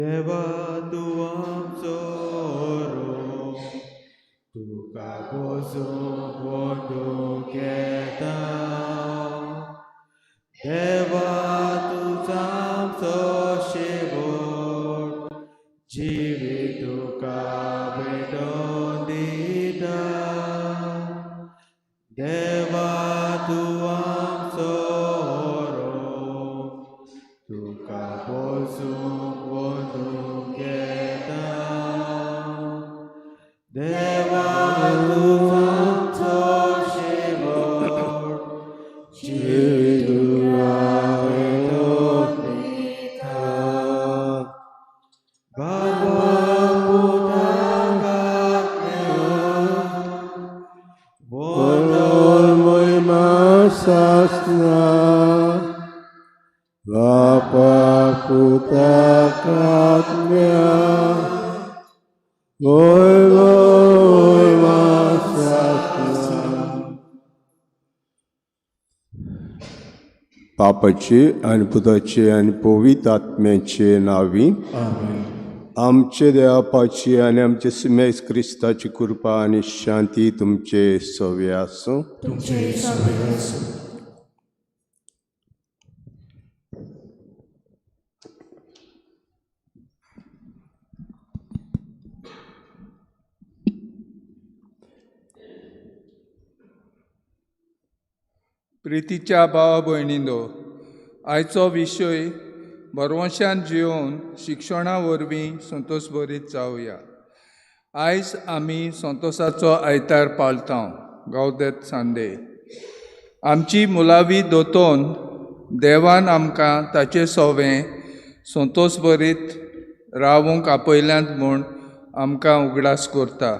देवा तूं आमचो रो तुका पोसूंक वंदूंक येता. देवा तूंच आमचो शेवट, जिवीत तुका भेटोवन दिता. देवा तूं आमचो रो तुका पोसूंक वंदूंक येता. देवा तूं आमचो शेवट, जिवीत तुका भेटोवन दिता. बाबा पुताक आत्म्या वंदोन मोहिमा सासना बापा पुताक आत्म्या मोहिमा सासना. बापाचे आनी पुताचे आनी पवित्र आत्म्याचे नांवी. आमेन. आमचे देवापाची आनी आमचे सिमेस क्रिस्ताची कृपा आनी शांती तुमचे सवे आसूं. तुमचे सवे आसूं. प्रितीच्या भावा भयणींनो, आयचो विशय भरवंशान जियोवन शिक्षणा वरवीं संतोशभरीत जावया. आयज आमी संतोशाचो आयतार पाळता, गावदेत संडे. आमची मुलावी दोतोन देवान आमकां ताचे सोवें संतोशभरीत रावूंक आपयल्यात म्हूण आमकां उगडास करता.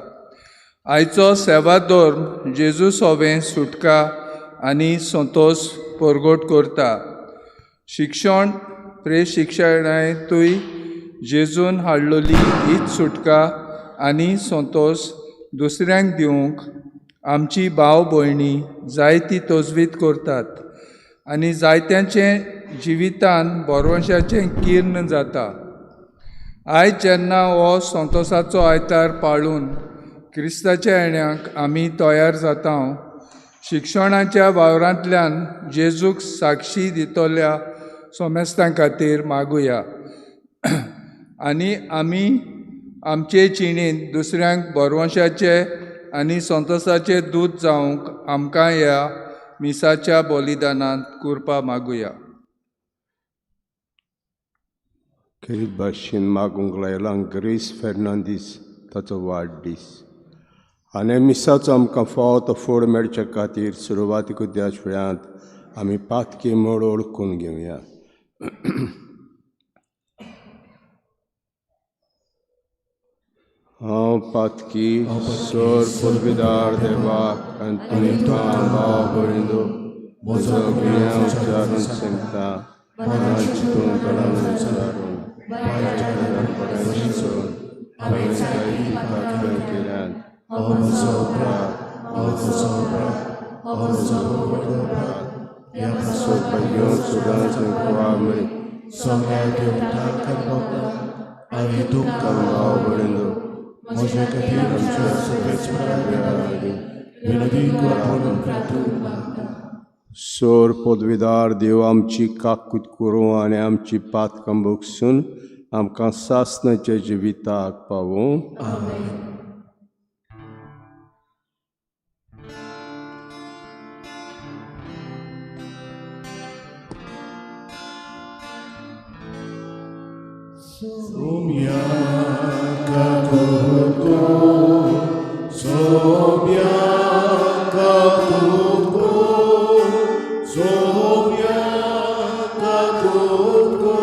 आयचो सेवाधर्म जेजू सोवें सुटका आनी संतोश परगट करता. शिक्षण प्रशिक्षणांतूय जेजून हाडलेली हीच सुटका आनी संतोश दुसऱ्यांक दिवंक आमची भाव भयणी जायती तजवीज करतात आनी जायत्यांचे जिवितान भरवंशाचें किर्ण जाता. आयज जेन्ना हो संतोशाचो आयतार पाळून क्रिस्ताच्या येण्याक आमी तयार जाता, शिक्षणाच्या वावरांतल्यान जेजूक साक्षी दितल्या सोमेस्तां खातीर मागुया आनी आमी आमचे जिणेंत दुसऱ्यांक भरवंशाचे आनी संतोशाचे दूत जावंक आमकां ह्या मिसाच्या बलिदानांत कृपा मागुया. खेरीत भाशेन मागूंक लायलां ग्रेस फेर्नांदीस, ताचो वाडदीस आनी मिसाचो आमकां फावो तो फोड मेळचे खातीर सुरवातीक त्याच वेळांत आमी पातकी म्हूण वळखून घेवया. हांव पातकी सर पदवीदार देवाक आनी तुमकां भाव भयणींनो म्हजो गुन्यांव उच्चारून सांगता. मनान चिंतून तोंडान उच्चारून वायट बरें चिंतून हांवें जायतीं पातकां केल्यांत. हो म्हजो अपराध, हो म्हजो अपराध, हो म्हजो व्हडलो अपराध. ह्या सोदपाक घेवन सदांच मरे सगळ्या देवतांक आनी भक्तांक आनी तुमकां भाव भयणींनो म्हजे खातीर आमच्या सर्वेस्परा लागीं विनंती करा म्हणून प्रार्थना मागता. सोर पदवीदार देव आमची काकूत करूं आनी आमची पातकां भोगसून आमकां सासणाच्या जिविताक पावूं. आमेन. Somia kakutko, somia kakutko, somia kakutko,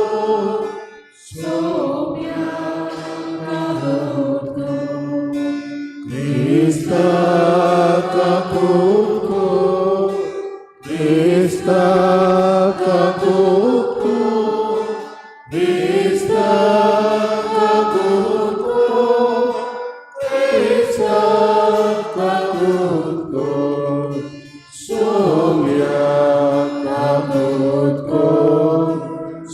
Somia kakutko, Krista kakutko, Krista kakutko, Krista kakutko, Krista kakutko, Somia kakutko,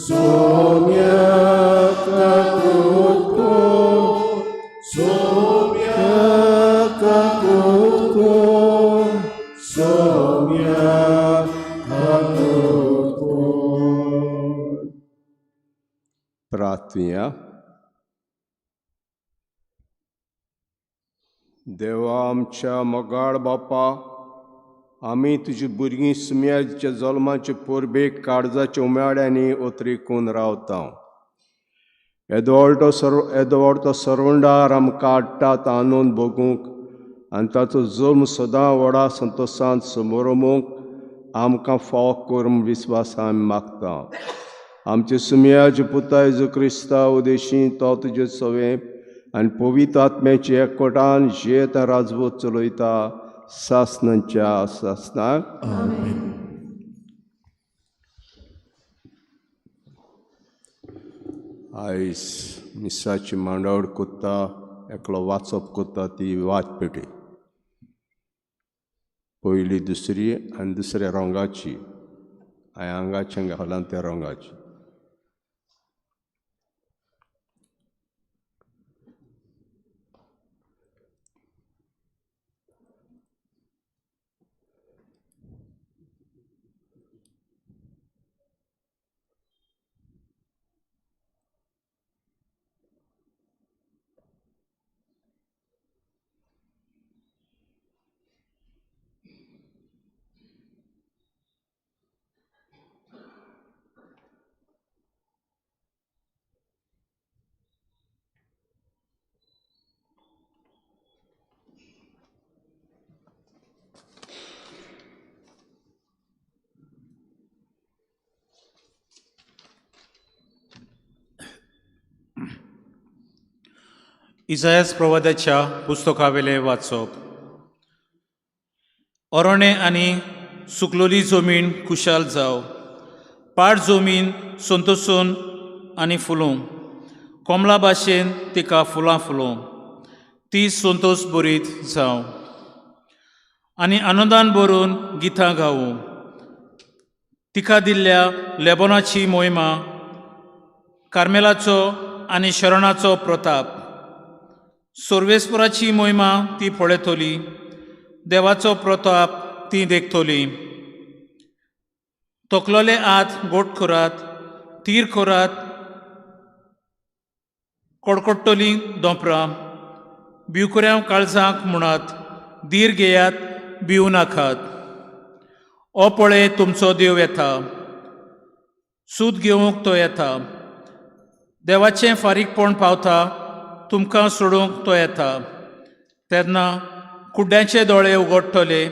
Somia kakutko. प्रार्थुया. देवा आमच्या मोगाळ बापा, आमी तुजी भुरगीं सुम्याच्या जल्माचे परबेक काळजाच्या उमेळ्यांनी ओतरेकून रावता. येदो सरवंडार आमकां हाडटात आनंद भोगूंक आनी ताचो जल्म सदां व्हडा संतोशान समोरमूंक आमकां फाव कर म्हूण विस्वासान आमी मागता. आमचे सुमयाचे पुता जेजू क्रिस्ता उदेशी तो तुजे सवे आनी पवित्र आत्म्याचे एकवटान जियेता राजवट चलयता सासनाच्या सासनाक. आयज मिसाची मांडावळ कोत्ता एकलो वाचप कोत्ता ती वाचपेटी पयली दुसरी आनी दुसऱ्या रंगाची हांवें आंगाचें घालां त्या रंगाची. इसायास प्रवादाच्या पुस्तकावेले वाचप. अरणे आनी सुकलोली जमीन खुशाल जाव, पाड जमीन संतोसून आनी फुलों, कमला भाशेन तिका फुलां फुलों, ती संतोष बरीत जावं आनी आनंदान भरून गितां गावूं. तिका दिल्ल्या लेबोनाची मोहिमा, कार्मेलाचो आनी शरणाचो प्रताप, सर्वेस्पराची मोहिमा ती पळयतली, देवाचो प्रताप ती देखतली. तकलोले हात गोट करात, तीर करात, कडकडटली दोंपरां, भिवकुऱ्या काळजांक म्हणात, धीर घेयात, भिवू नाकात. ओ पळय तुमचो देव येता, सूद घेवंक तो येता, देवाचें फारीकपण पावता, तुमकां सोडूंक तो येता. तेन्ना कुड्ड्यांचे दोळे उगडटले,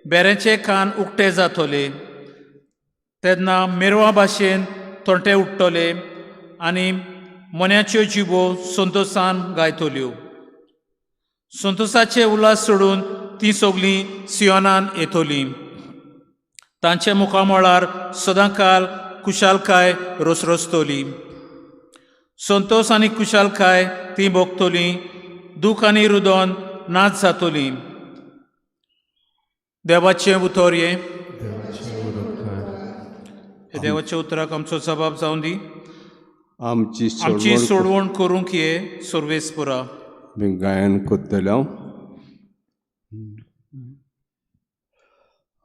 बेऱ्यांचे कान उक्ते जातले, तेन्ना मेरवा भाशेन तोंटे उडटले आनी मोन्याच्यो जिबो संतोसान गायतल्यो. संतोसाचे उल्हास सोडून तीं सगलीं सियोनान येतलीं, तांचे मुखामळार सदांकाल खुशालकाय रसरसतली. संतोष आनी खुशालकाय ती भोगतली, दूख आनी रुदन नाच जातली. देवाचें उतर हें. देवाच्या उतराक आमचो जबाब जावन दी. आमची सोडवण करूंक ये सर्वेस्परा. गायन करतले हांव.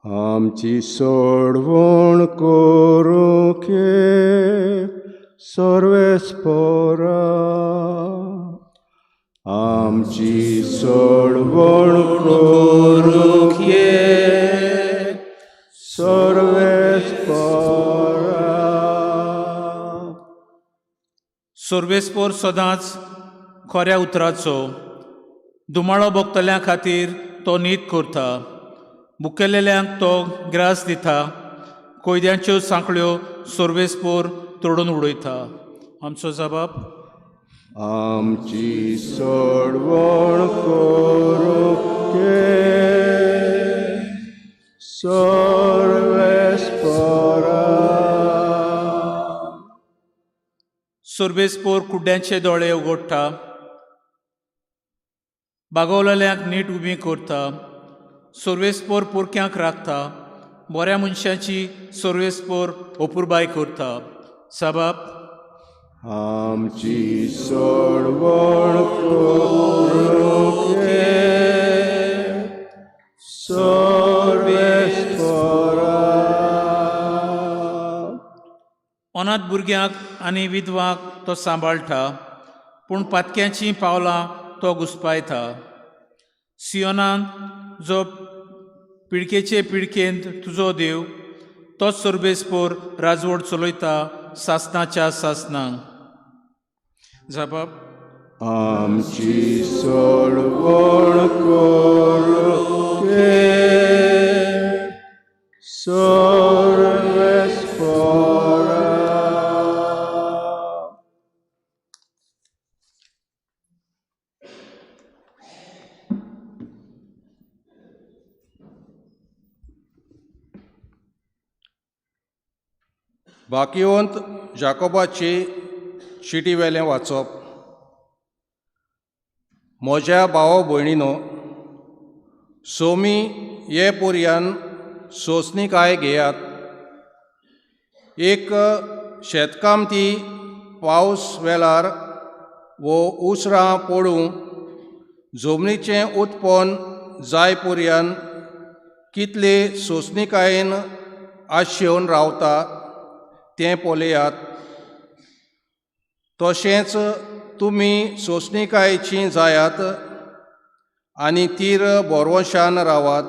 आमची सोडवण करूंक ये सर्वेस्परा, आमची सोडवण करूंक ये सर्वेस्परा. सर्वेस्पर सदांच खऱ्या उतराचो दुमाळो भोगतल्यां खातीर तो नीत करता, मुखेलेल्यांक तो ग्रास दिता, कोयद्यांच्यो सांकळ्यो सर्वेस्पर तोडून उडयता. आमचो जबाब. आमची सोडवण करूंक ये सर्वेस्परा. सर्वेस्पर कुड्ड्यांचे दोळे उगडटा, बागवलेल्यांक नीट उबी करता, सर्वेस्पर पोरक्यांक राखता, बऱ्या मनशाची सर्वेस्पर अपुरबाय करता. साबाब. आमची सोडवण करूंक ये सर्वेस्परा. अनाथ भुरग्यांक आनी विधवांक तो सांबाळटा, पूण पातक्याचीं पावलां तो घुसपायता. सियोनान जो पिळकेचे पिळकेंत तुजो देव, तोच सर्वेस्पोर राजवट चलयता सासनाच्या सासनांक. जबाब. आमची सोडवण करूंक सर्वेस्पोरा. बाकिवंत जाकोबाची चिटी वेलें वाचप. म्हज्या भाव भयणीनो, सोमी हे पोरयान सोंसणीकाय घेयात. एक शेतकामती पावस वेळार वो उसरां पडूं जमनीचें उत्पन्न जाय पोरयान कितले सोंसणीकायेन आशेवन रावता तें पळयात. तशेंच तुमी सोंसणीकायेचीं जायात आनी तीर भरवंशान रावात,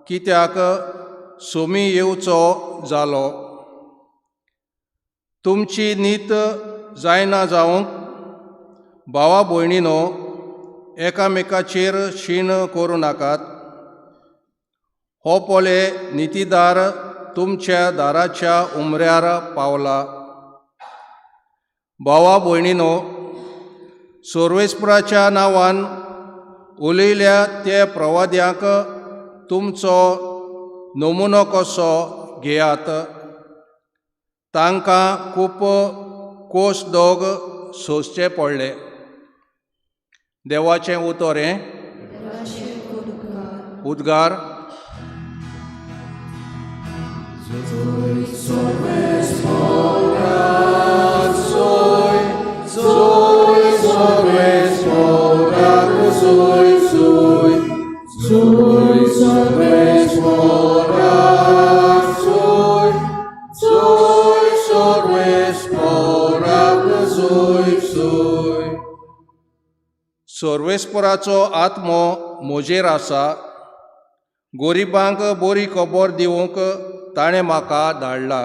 कित्याक सोमी येवचो जालो. तुमची नीत जायना जावंक भावा भयणीनो एकामेकाचेर शीण करूं नाकात. हो पळे नितीदार तुमच्या दाराच्या उमऱ्यार पावला. भावा भयणीनो, सर्वेस्पराच्या नांवान उलयल्या ते प्रवाद्यांक तुमचो नमुनो कसो घेयात. तांकां खूब कोस दोग सोंसचे पडले. देवाचें उतर हें. उद्गार. सर्वेस्पराचो आत्मो म्हजेर आसा, गोरिबांक बरी खबर दिवंक ताणें म्हाका धाडला.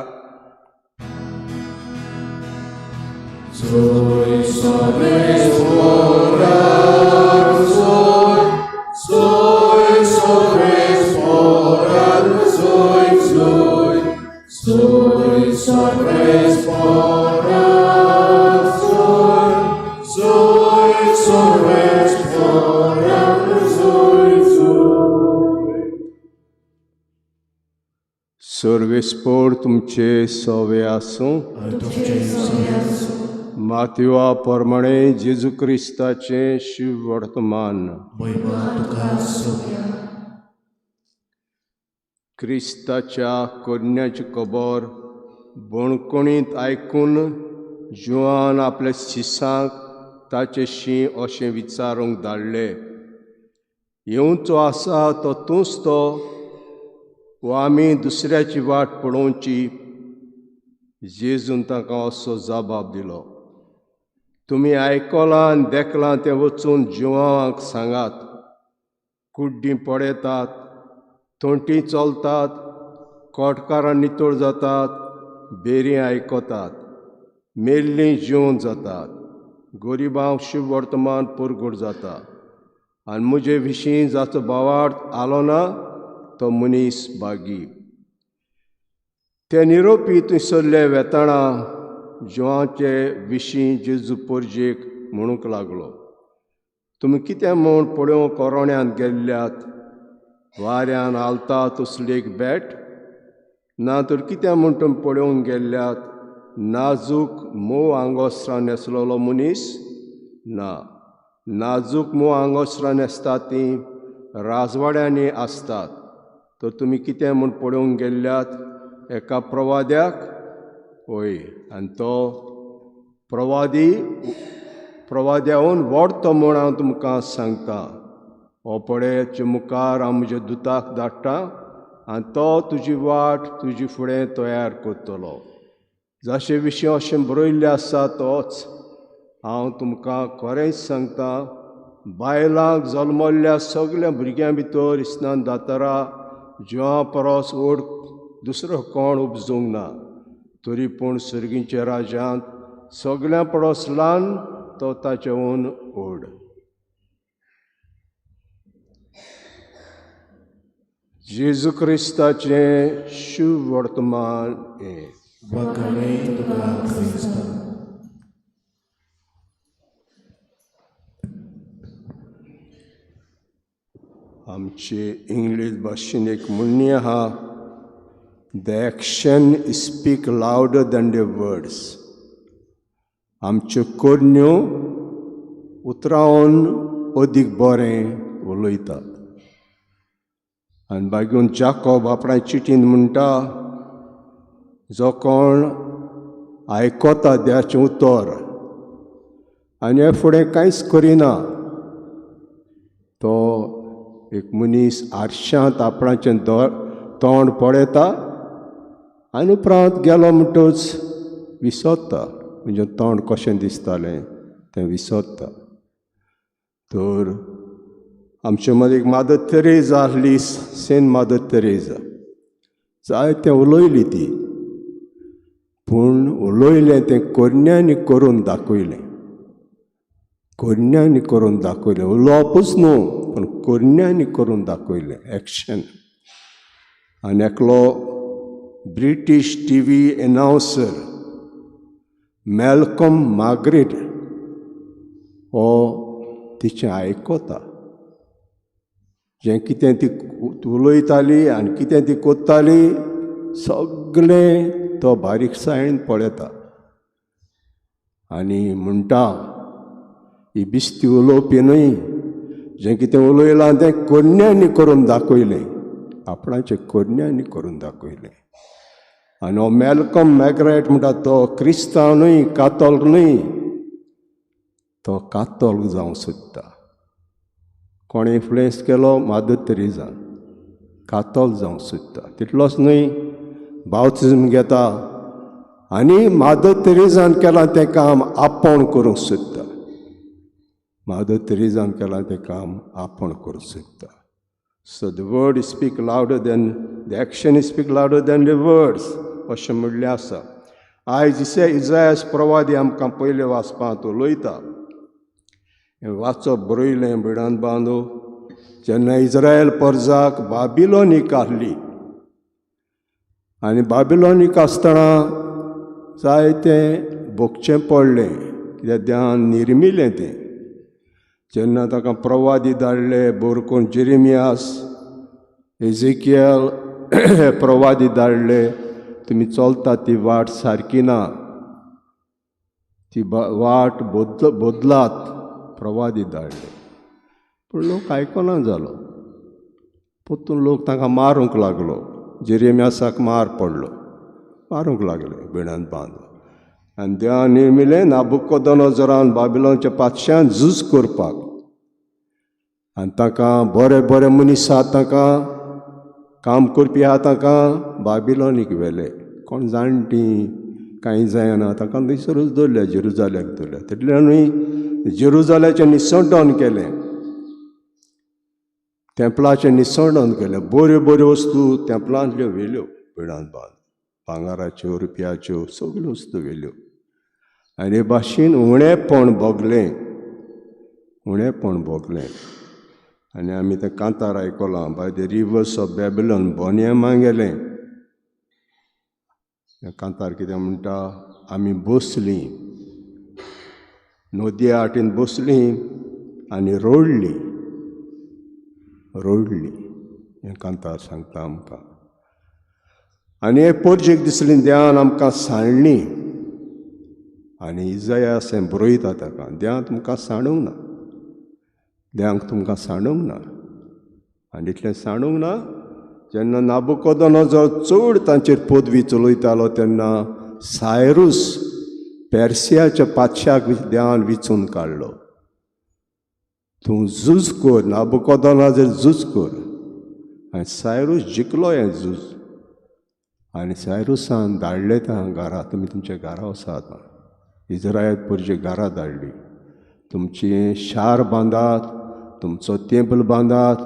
सर्वेस्पोर तुमचे सवे आसूं. मातवा प्रमाणे जेजू क्रिस्ताचें शिव वर्तमान. क्रिस्ताच्या कोन्याची खबर बणकोणींत आयकून जुवान आपल्या शिसांक ताचे शी अशें विचारूंक धाडले, येवचो आसा तो तूंच तो वा आमी दुसऱ्याची वाट पळोवची? जेजून तांकां असो जबाब दिलो, तुमी आयकलां आनी देखलां तें वचून जुवांक सांगात. कुड्डीं पळयतात, तोंटी चलतात, कोटकारां नितळ जातात, बेरीं आयकतात, मेल्लीं जिवन जातात, गरिबांक शुभ वर्तमान परगट जाता. आनी म्हजे विशीं जाचो भावार्थ आलो ना तो मनीस बागी. ते निरोपी थंयसरले वेताणा जुवांचे विशीं जेजू परजेक म्हणूंक लागलो, तुमी कितें म्हूण पळोवंक कोरोण्यांत गेल्ल्यात? वाऱ्यान हालता तसली एक बेट? ना तर कितें म्हूण तुमी पळोवंक गेल्ल्यात? नाजूक मोव आंगोस्त्रां न्हेसलेलो मनीस? ना, नाजूक मोव आंगोस्त्रां न्हेसतात तीं राजवाड्यांनी आसतात. तर तुमी कितें म्हूण पळोवंक गेल्ल्यात? एका प्रवाद्याक? हय, आनी तो प्रवादी प्रवाद्याहून व्हड तो म्हूण हांव तुमकां सांगता. हो पळयाचे मुखार हांव म्हज्या दुताक धाडटा आनी तो तुजी वाट तुजी फुडें तयार करतलो. जाचे विशीं अशें बरयल्लें आसा तोच. हांव तुमकां खरेंच सांगता, बायलांक जल्मल्ल्या सगल्या भुरग्यां भितर इस्नान दातारा जिवा परस व्हड दुसरो कोण उपजूंक ना, तरी पूण सर्गीच्या राज्यांत सगल्यां परस ल्हान तो ताचेहून व्हड. जेजू क्रिस्ताचें शुभ वर्तमान हें. आमचे इंग्लीश भाशेन एक म्हणणी आहा, the action speak louder than the words. आमच्यो करण्यो उतरावन अदीक बरें उलयतात. आनी मागीर जाकोब आपणा चिटीन म्हणटा, जो कोण आयकता देवाचें उतर आनी हे फुडें कांयच करिना, तो एक मनीस आरशांत आपणाचें तोंड पळयता आनी उपरांत गेलो म्हणटच विसरता, म्हणजे तोंड कशें दिसतालें तें विसरता. तर आमचे मदीं एक मादर तेरेजा आसली, सेंट मादर तेरेजा. जायतें उलयली ती, पूण उलयलें तें करण्यांनी करून दाखयलें, करण्यांनी करून दाखयलें. उलोवपूच न्हू, पूण करण्यांनी करून दाखयलें, एक्शन. आनी एकलो British T V announcer Malcolm Margaret हो तिचें आयकता, जें कितें ती उलयताली आनी कितें ती कोत्ताली सगळें तो बारीकसाणेन पळयता आनी म्हणटा, ही बिस्ती उलोवपी न्हय, जें कितें उलयलां तें करण्यांनी करून दाखयलें, आपणाचें करण्यांनी करून दाखयलें. आनी हो मॅलकम मॅग्रेट म्हणटा तो क्रिस्तांव न्हय, कातोल्क न्हय, तो कातोल्क जावंक सोदता. कोणें इन्फ्लुएन्स केलो? मादर तेरेजान. कातोल्क जावंक सोदता. तितलोच न्हय, बावतिज्म घेता आनी मादर तेरेजान केलां तें काम आपूण करूंक सोदता. मादर तेरेजान केलां तें काम आपूण करूंक सोदता. So the word speak louder than the action speak louder than the words, अशें म्हणलें आसा. आयज इजायास प्रवादी आमकां पयले वाचपांत उलयता. हें वाचप बरयलें भिडान बांदो, जेन्ना इज्रायल परजाक बाबिलोनीक आहली आनी बाबिलोनीक आसतना जायतें भोगचें पडलें, कित्याक ध्यान निर्मिलें तें. जेन्ना ताका प्रवादी धाडले, बोरकोन जेरेमियास, एझेकियल प्रवादी धाडले, तुमी चलता ती वाट सारकी ना, ती वाट बदलात, प्रवादी धाडले. पूण लोक आयकना जालो, परतून लोक तांकां मारूंक लागलो. जेरेमियासाक मार पडलो, मारूंक लागले भिणांत बांदून. आनी देवान निर्मिलें नाबुकोदोनोजरान बाबिलोनच्या पातशान झूज करपाक. आनी तांकां बरे बरे मनीस आहा, तांकां काम करपी आहा, तांकां बाबिलोनीक व्हेले. कोण जाणटी कांय जायना तांकां थंयसरूच दवरल्या, जेरुजाल्याक दवरल्या. तितल्यानूय जेरुजाल्याचें निसणटण केलें, तेंपलाचें निसणटण केलें. बऱ्यो बऱ्यो वस्तू तेंपलांतल्यो व्हेल्यो भिणांत बांद, भांगराच्यो रुपयाच्यो सगल्यो वस्तू व्हेल्यो. आनी हे भाशेन उणेपण भोगलें, उणेपण भोगलें. आनी आमी तें कांतार आयकलां, by the rivers of Babylon बोनियमा गेलें. कांतार कितें म्हणटा, आमी बसलीं नदये आटीन बसलीं आनी रडलीं, रडलीं. हें कांतार सांगता आमकां. आनी हे पोरजेक दिसली देवान आमकां सांडली. आनी इजायास हें बरयता ताका, देवान तुमकां सांडूंक ना, देवाक तुमकां सांडूंक ना. आनी इतलें सांडूंक ना, जेन्ना नाबुकोदोनोजर चड तांचेर पदवी चलयतालो तेन्ना सायरूस पेर्सियाच्या पातशाक देवान विचून काडलो, तूं झूज कर, नाबुकोदोनाजर झूज कर. आनी सायरूस जिखलो हें झूज. आनी सायरुसान धाडले तां घरा, तुमी तुमच्या घरा वसात. इजरायल पुरजे घरा धाडली, तुमचें शार बांदात, तुमचो तेंपल बांदात,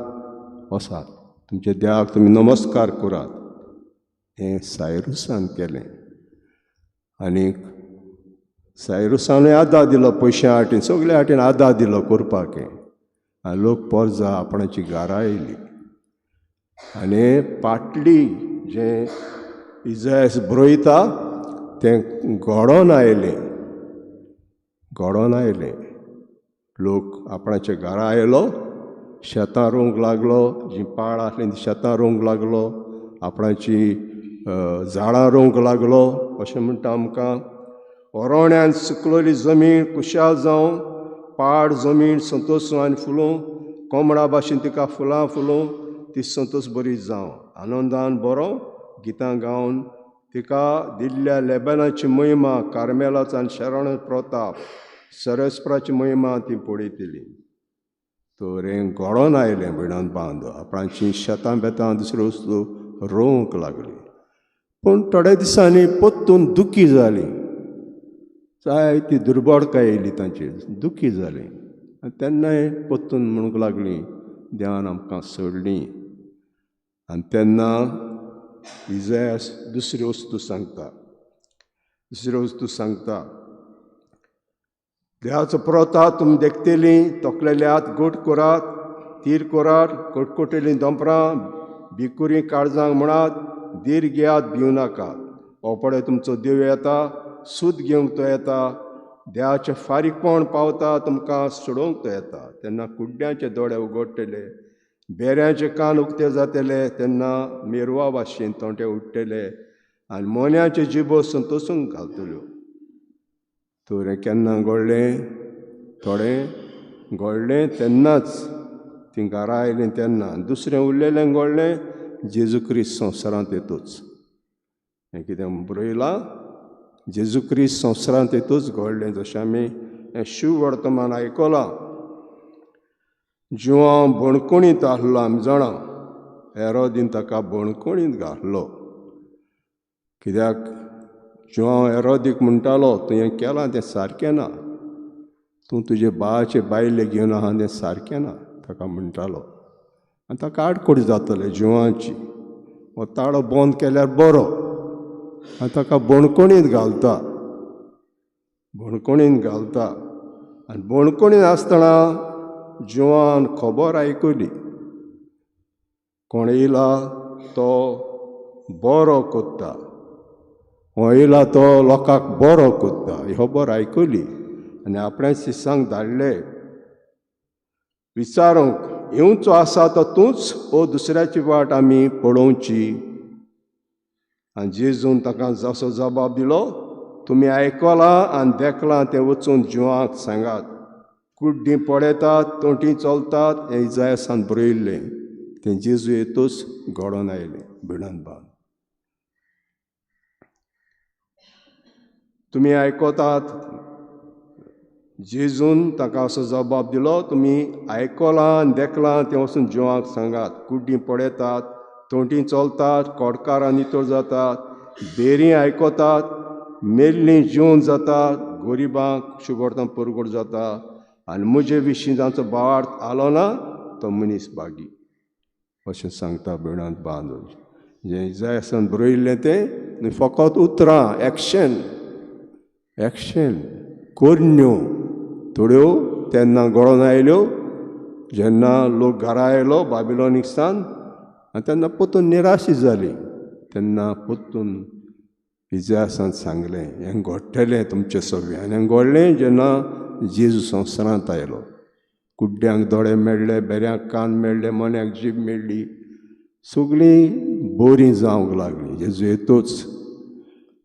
वसात, तुमच्या देवाक तुमी नमस्कार करात. हें सायरुसान केलें. आनी सायरुसानूय आदार दिलो, पयशे हाटीन सगळे हाटीन आदार दिलो करपाक. आनी लोक पोरजा आपणाची घरा येयली. आनी पाटली जें इजायस बरयता तें घडोवन आयलें, घडोवन आयलें. लोक आपणाच्या घरा आयलो, शेतां रोवंक लागलो, जीं पाळ आसलीं तीं शेतां रोवंक लागलो, आपणाची झाडां रोवंक लागलो. अशें म्हणटा आमकां, ओरोण्यान सुकलोली जमीन कुशाल जावं, पाड जमीन संतोश आनी फुलों, कोंबडा भाशेन तिका फुलां फुलों, ती संतोष बरी जावं. आनंदान बरो गितां गावन तिका दिल्ल्या लेबनाची महिमा, कार्मेलाचो आनी शरण प्रताप, सरस्पराची महिमा ती पळयतली. तर हें घडोवन आयलें भयणान बांद, आपणाची शेतां बेतां दुसऱ्यो वस्तू रोवंक लागली. पूण थोड्या दिसांनी परतून दुखी जाली, जायती दुर्बळकाय येयली तांचेर, दुखी जाली. आनी तेन्नाय परतून म्हणूंक लागली, देवान आमकां सोडली. आनी तेन्ना इजायस दुसरी वस्तू सांगता, दुसरी वस्तू सांगता, देवाचो प्रताप तुमी देखतली, तोखलेले हात गोट करात, तीर करात, कटकटेलीं दोंपरां भिकुरी काळजांक म्हणात, धीर घेयात, भिवं नाकात. हो पळय तुमचो देव येता, सूद घेवंक तो येता, देवाचें फारीकपण पावता, तुमकां सोडोवंक तो येता. तेन्ना कुड्ड्यांचे दोळे उगडटले, बेऱ्यांचे कान उक्ते जातले, तेन्ना मेरवा भाशेन तोंटे उडटले आनी मोन्याचे जिबो संतोसूंक घालतल्यो. तर हें केन्ना घडलें? थोडें घडलें तेन्नाच, तीं घरा आयलीं तेन्ना. दुसरें उरलेलें घडलें जेजू क्रिस्त संवसारांत येतूच. हें कितें बरयलां, जेजू क्रिस्त संवसारांत येतूच घडलें. जशें आमी हें शिववर्तमान आयकलां, जुआंव बणकोणींत आहलो, आमी जाणा, हेरोदीन ताका बणकोणींत घातलो. कित्याक जुआंव हेरोदीक म्हणटालो, तुवें केलां तें सारकें ना, तूं तुजे बाचे बायले घेवन आहा तें सारकें ना, ताका म्हणटालो. आनी ताका आडकोड जातले जुआंची, हो ताळो बंद केल्यार बरो. आनी ताका बणकोणींत घालता, बणकोणींत घालता. आनी बणकोणींत आसतना जुआन खबर आयकली, कोण येयला तो बरो कोत्ता, हो येयला तो लोकांक बरो कोत्ता, ही खबर आयकली. आनी आपणें शिसांक धाडले विचारूंक, येवचो आसा तो तूंच ओ दुसऱ्याची वाट आमी पळोवची? आनी जेजून ताका जसो जबाब दिलो, तुमी आयकलां आनी देखलां तें वचून जुआंक सांगात. कुड्डीं पळयतात, तोंटी चलतात, हें इजायसान बरयल्लें तें जेजू येतूच घडोवन आयलें. भिडन बांद तुमी आयकतात, जेजून ताका असो जबाब दिलो, तुमी आयकलां आनी देखलां तें वचून जुआंक सांगात. कुड्डीं पळयतात, तोंटी चलतात, कोडकारां नितळ जातात, बेरीं आयकतात, मेल्लीं जिवन जातात, गरिबांक शुभर्तां परगट जाता. आनी म्हजे विशीं जांचो भावार्थ आलो ना तो मनीस बागी, अशें सांगता भयणांत बांदून. जें इजायसान बरयल्लें तें फकत उतरां, एक्शन, एक्शन करण्यो थोड्यो तेन्ना घडोवन आयल्यो. जेन्ना लोक घरा आयलो बाबिलोनिकसान, आनी तेन्ना परतून निराशी जाली. तेन्ना परतून इजायसान सांगलें, हें घडटलें तुमचें सगळें. आनी हें घडलें जेन्ना जेजू संवसारांत आयलो. कुड्ड्यांक दोळे मेळ्ळे, बेऱ्यांक कान मेळ्ळे, मोन्याक जीब मेळ्ळी, सगळीं बरीं जावंक लागलीं. जेजू येतूच,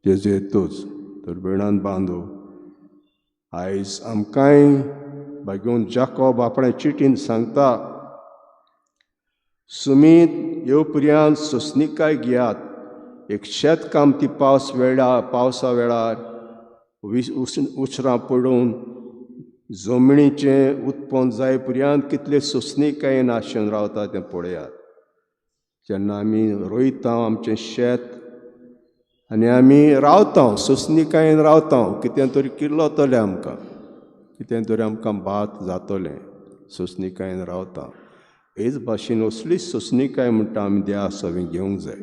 जेजू येतूच. तर भयणान बांदू, आयज आमकांय भागोवन जाकोब आपणें चिटीन सांगता, सुमीत येवपर्यांत सोंसणीकाय घेयात. एक शेतकामती पावस वेळार, पावसा वेळार उसरां पडून जमनीचें उत्पन्न जाय पर्यंत कितले सोंसणीकायेन आशेन रावता तें पळयात. जेन्ना आमी रोयता आमचें शेत, आनी आमी रावता, सोंसणीकायेन रावता, कितें तरी किल्लतलें आमकां, कितें तरी आमकां भात जातलें, सोंसणीकायेन रावता. हेच भाशेन असली सोंसणीकाय म्हणटा आमी देवा सवें घेवंक जाय.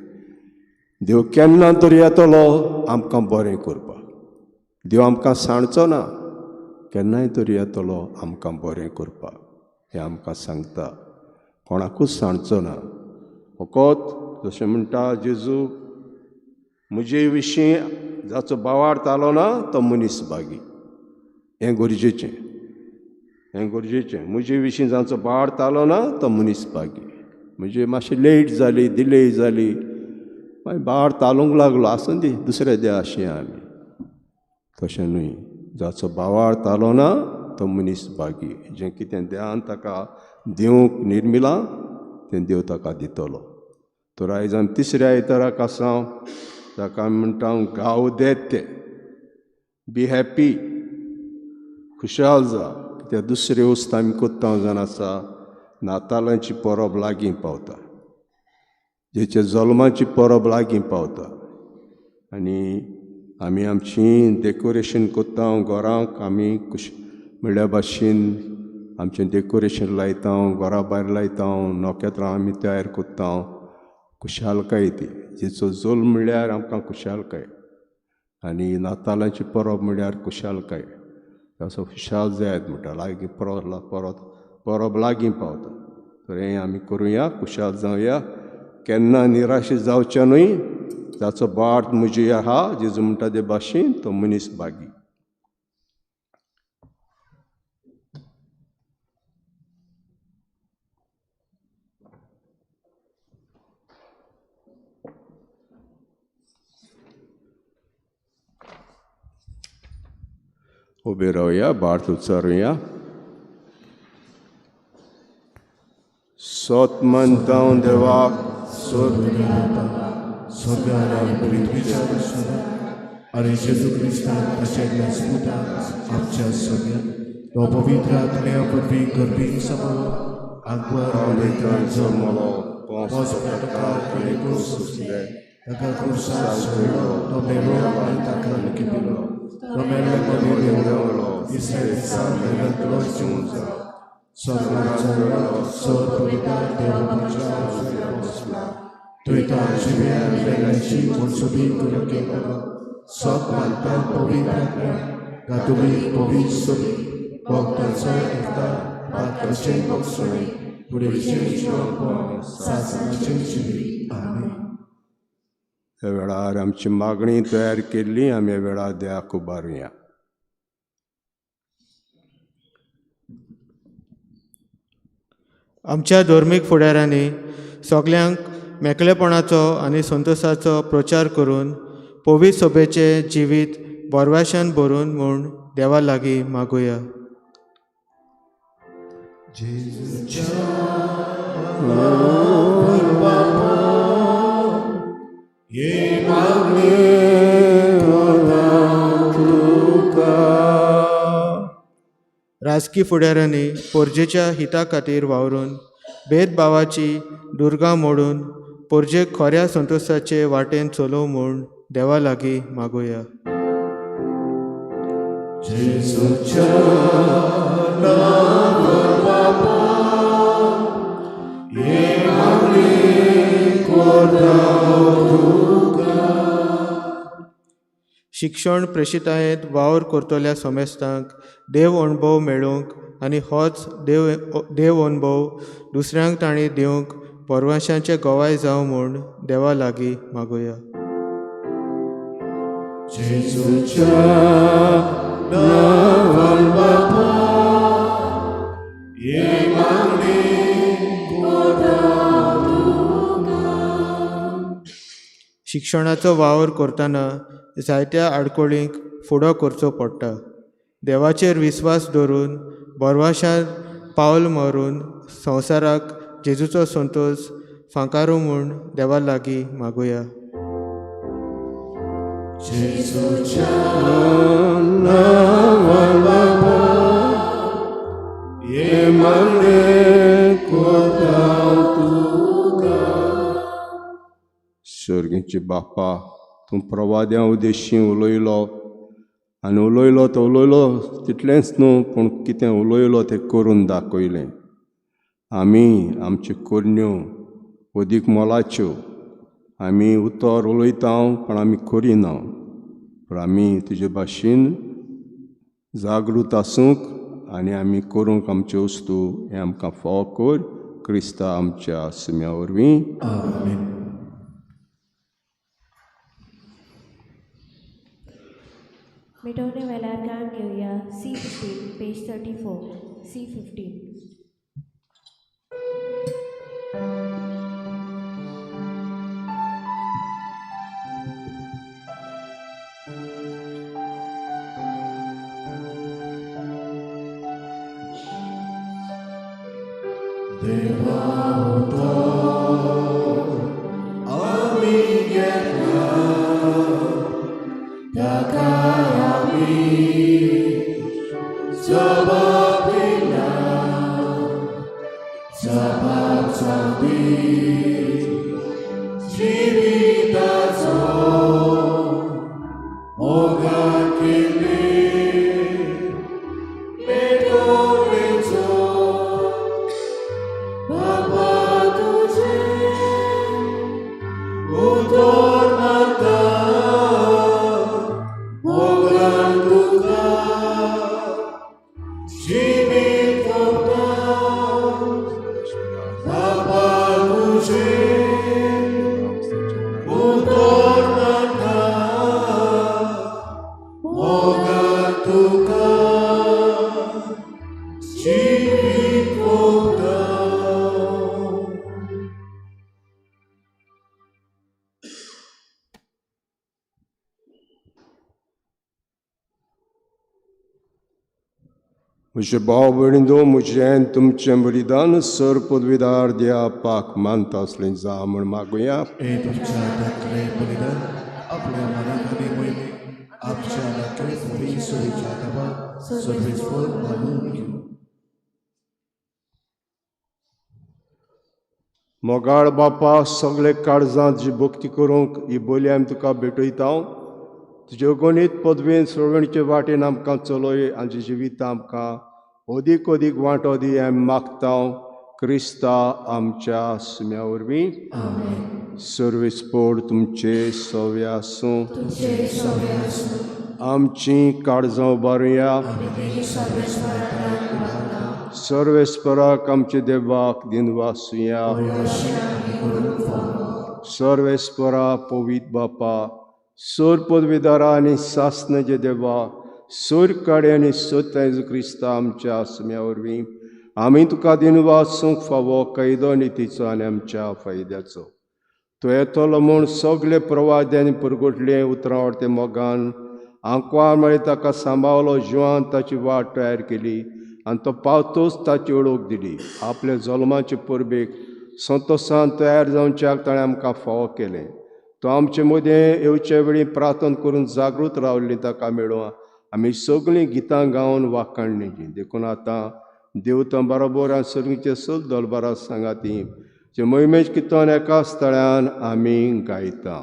देव केन्ना तरी येतलो आमकां बरें करपाक. देव आमकां सांडचो ना, केन्नाय तरी येतलो आमकां बरें करपाक, हें आमकां सांगता. कोणाकूच सांडचो ना. फकत जशें म्हणटा जेजू, म्हजे विशीं जाचो बावार्थ आलो ना तो मनीस भागी. हें गरजेचें, हें गरजेचें. म्हजे विशीं जाचो बावार्थ आलो ना तो मनीस भागी. म्हणजे मातशी लेट जाली, डिले जाली, मागीर बावार्थ आलोवंक लागलो, आसूं दी दुसऱ्या देवा अशें आमी. तशें न्हय, जाचो बावार्थ आलो ना तो मनीस भागी. जें कितें देवान ताका दिवंक निर्मिलां तें देव ताका दितलो. तर आयज आमी तिसऱ्या आयताराक आसा, ताका आमी म्हणटा गावदेते, बी हॅप्पी, खुशाल जा. कित्याक दुसरे वस्त आमी कोत्ता जावन आसा, नातालांची परब लागीं पावता, जेचे जल्माची परब लागीं पावता, आनी आमी आमची डेकोरेशन कोत्ता घरांक. आमी खुश म्हणल्या भाशेन आमचें डेकोरेशन लायता, घरा भायर लायता, नखेत्रां आमी तयार कोत्ता. खुशालकाय ती, जेचो जल्म म्हणल्यार आमकां खुशालकाय, आनी नातालांची परब म्हणल्यार खुशालकाय. असो खुशाल जायत म्हणटा, लागीं परत परब लागीं पावता. तर हें आमी करुया, खुशाल जावया, केन्ना निराशे जावचें न्हय. जाचो बाट म्हजी आहा, जेजू म्हणटा ते भाशेन, तो मनीस भागी. उबे रावया, भारत उच्चारुया. सोत मानता देवाक, आनी जेजू क्रिस्तान ताच्या स्पुताक आमच्या सगळ्या तो पवित्र आत्म्या वरवीं गर्भीन समालो, आंकवार मारेतान जल्मलो, पोंस ताका क्रूस सोंसले, ताका क्रुसार चडलो, तो मेलो आनी ताका लिखिल्लो, तो मेल्ले मदीं देंवलो, तिसऱ्या दिसा मेल्ल्यांतलो जिवन जालो, स्वर्गार चडलो, सर पवित्र देवाच्या उजव्या बसला, थंय तो जिव्या मेल्ल्यांची मनसुबी करूंक येतलो. सत मानता पवित्र आत्म्या, कातोलीक पवित्र सभे, भक्तांचो एकता, पात्राचें भोगसणें, कुडीचें जिवनपण, सासणाचें जिवीत. आमेन. ह्या वेळार आमची मागणी तयार केल्ली आमी ह्या वेळार देवाक उबारुया. आमच्या धर्मीक फुडाऱ्यांनी सगल्यांक मेकळेपणाचो आनी संतोशाचो प्रचार करून पवित्र सभेचें जिवीत बरवाशान भरून म्हूण देवा लागीं मागुया. राजकी फुडाऱ्यांनी पोरजेच्या हिता खातीर वावरून भेदभावाची दुर्गां मोडून पोरजेक खऱ्या संतोशाचे वाटेन चलोवं म्हूण देवा लागीं मागुया. शिक्षण प्रेशितायेंत वावर करतल्या समेस्तांक देव अणभव मेळूंक आनी होच देव अणभव दुसऱ्यांक तांणी दिवंक परवाशांचे गवाय जावं म्हूण देवा लागीं मागुया. शिक्षणाचो वावर करतना जायत्या आडखळींक फुडो करचो पडटा. देवाचेर विस्वास दवरून बरवाशान पावल मारून संवसाराक जेजूचो संतोश फांकारू म्हूण देवा लागीं मागुया. सर्गीचे बापा, तूं प्रवाद्यां उद्देशी उलयलो आनी उलयलो तो उलयलो तितलेंच न्हू, पूण कितें उलयलो तें करून दाखयलें. आमी आमच्यो करण्यो अदीक मोलाच्यो. आमी उतर उलयता पूण आमी करिना. पूण आमी तुजे भाशेन जागृत आसूंक आनी आमी करूंक आमच्यो वस्तू हें आमकां फावो कर, क्रिस्ता आमच्या सुम्या वरवीं. आमेन. मिटवणे वेल्यार गान घेवया C15 page 34 C15. म्हजे भाव भयणींनो, म्हजें तुमचें बलिदान सर पदवीदार द्या पाक मानता आसलें जा म्हूण मागुया. हे तुमच्या हातांतलें बलिदान आपल्या मनाक आनी मोहिमेक आमच्या नातरे सुरीच्या दबा सर्वेस्पर मानून घेवं. मोगाळ बापा, सगळे काळजांत जी भक्ती करूंक ही बोली आमी तुका भेटयता. तुज्यो गणीत पदवेन सोडवणीचे वाटेन आमकां चलय आमचें जिवीत आमकां अदीक अदीक वांटो दी आमी मागता, क्रिस्ता आमच्या सुम्या वरवीं. सर्वेस्पोर तुमचे सवे आसूं. आमची काळजां उबारुया. सर्वेस्पराक आमचे देवाक दिनवासुया. सर्वेस्परा पवित्र बापा, सोर पदवीदारा आनी सासनाचे देवा, सोर काडे आनी सत्य जेजू क्रिस्ता आमच्या सुम्या वरवीं आमी तुका दिनवासूंक फावो कायदो नितीचो आनी आमच्या फायद्याचो. तो येतलो म्हूण सगळे प्रवाद्यांनी परगटले उतरां वाडते मोगान आंकवार म्हळ्यार ताका सांबाळलो, जिवान ताची वाट तयार केली आनी तो पावतोच ताची ओळख दिली. आपल्या जल्माचे परबेक संतोसान तयार जावच्याक ताणें आमकां फावो केलें. तो आमचे मदें येवचे वेळी प्रार्थना करून जागृत रावल्ली ताका मेळोवं आमी सगळीं गितां गावन वाखाणणीची. देखून आतां देवतां बरोबर आनी सर्गीचे सल दलबारा सांगाती जे मोहिमेश किर्तन एका स्थळान आमी गायता.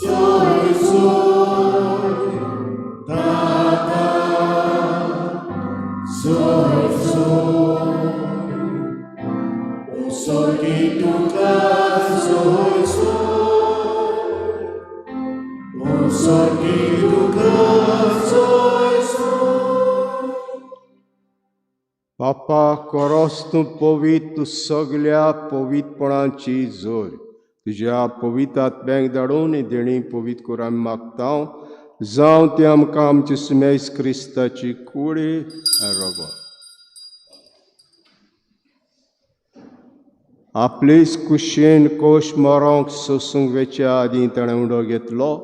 So बापा कोरोस तूं पवित्र, तूं सगल्या पवित्रपणाची जोर. तुज्या पवित्र आत्म्याक धाडून ही देणी पवित्र कर आमी मागता, जावं ती आमकां आमची सुमेस क्रिस्ताची कुडी आनी रगत. आपलेच कुशेन कोश मरोंक सोसूंक वेच्या आदीं ताणें उडो घेतलो,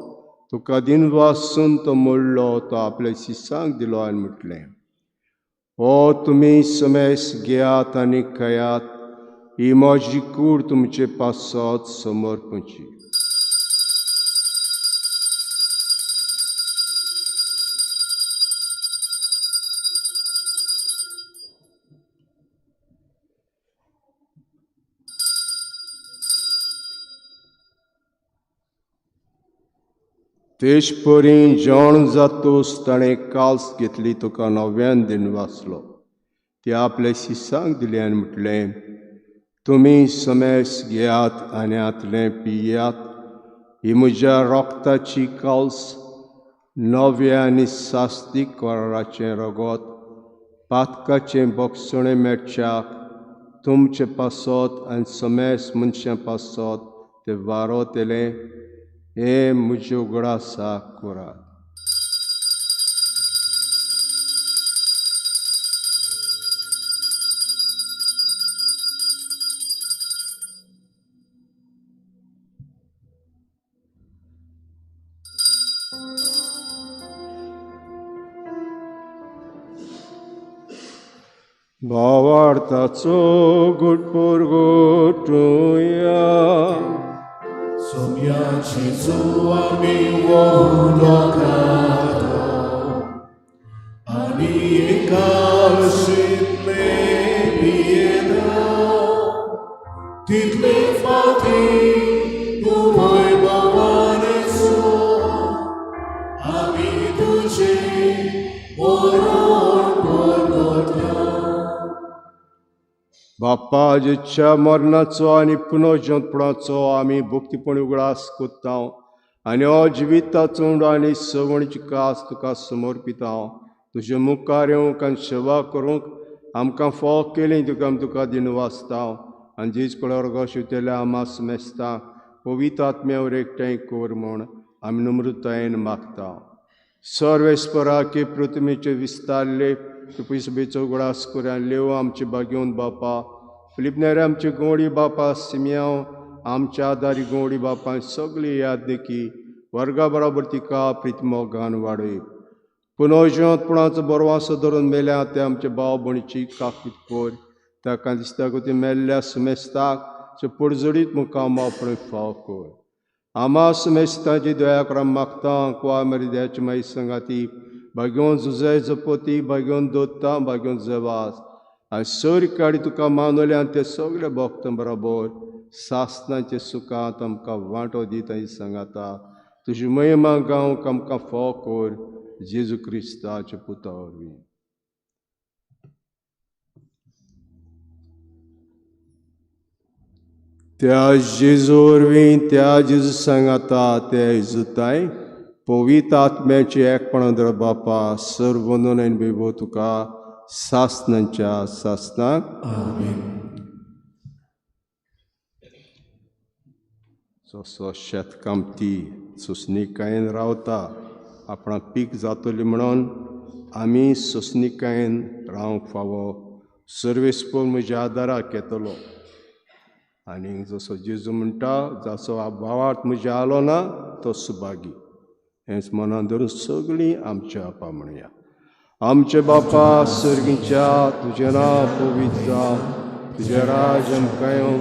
तुका दिनवासून तो मोडलो, तो आपल्या शिसांक दिलो आनी म्हटलें, हो तुमी समेस घेयात आनी खायात, ही म्हजी कूड तुमचे पासत समर्पणची. तेच परी जेवण जातूच ताणें काल्स घेतली, तुका नव्यान दिनवासलो, ती आपल्या शिसांक दिली आनी म्हटलें, तुमी समेस घेयात आनी हातलें पियात, ही म्हज्या रोगताची काल्स, नव्या आनी सास्तीक कराराचें रगत, पातकाचें बोगसणें मेळच्याक तुमचे पासत आनी समेस मनशां पासत तें वारोतलें, हे म्हजे उगडासा करात. भावार्थाचो गुटपूर गोटुया. सोम्याची आमी वोदोकातो आनी एकाशितले पियेता, तितले फावटी तूं वैभवानेसो आमी तुजें मरण परगटा. बापा जेच्या मरणाचो आनी पुनर्जंतपणाचो आमी भक्तीपणी उगडास कोत्ता आनी हो जिविताचो उंडो आनी सवणीची कास तुका समर्पिता. तुजे मुखार येवंक आनी सेवा करूंक आमकां फाव केली तुका आमी तुका दिनवासता आनी जेज कळर शिवतल्या आमा समेस्ता पवित्र आत्म्यावर एकठांय कर म्हूण आमी नम्रतायेन मागता. सर्वेस्पराके पृथ्वीचे विस्तारले तुपैसबेचो उगडास करूया. लेव आमचे बागेवन बापा, फिलिपनेरे आमचे गोंडी बापा, सिमियांव आमच्या आदारी गोंडी बापा, सगळी याद देखी वर्गा बरोबर तिका प्रितमोगान वाडय. पुनर्जिवंतपणाचो बरवासो धरून मेल्या ते आमचे भाव भयणीची काकूत कर, ताका दिसता ती मेल्ल्या सुमेस्ताक पुडजडीत मुखाम आपणे फाव कर. आमा सुमेस्ताची दया करा मागता. कुवा मरिद्याची माई संगाती भाग्योन जुजय जपोती, भाग्योन दोत्ता, भाग्योन जवास आनी सर काडी तुका मानवले आनी ते सगळे भक्त बरोबर सासनाचे सुखांत आमकां वांटो दिता सांगाता. तुजी महिमा गावंक आमकां फाव कर, जेजू क्रिस्ताचे पुता वरवीं. त्या जेजू वरवीं, त्या जेजू सांगाता, त्या जेजूताय पवित्र आत्म्याचे एकपणा दर बापा, सर्व वंदन आनी वैभव तुका सासनाच्या सासनाक. आमेन. जसो शेतकामती सोंसणीकायेन रावता आपणा पीक जातली म्हणून आमी सोंसणीकायेन रावंक फावो. सर्वेस्पर म्हज्या आदाराक येतलो. आनी जसो जेजू म्हणटा, जाचो भावार्थ म्हज्या आलो ना तो सुभागी. हेंच मनान धरून सगळीं आमच्या आपा म्हणया. आमचे बापा सर्गीच्या, तुजें नांव पवित्र जावं, तुजें राज आमकां येवं,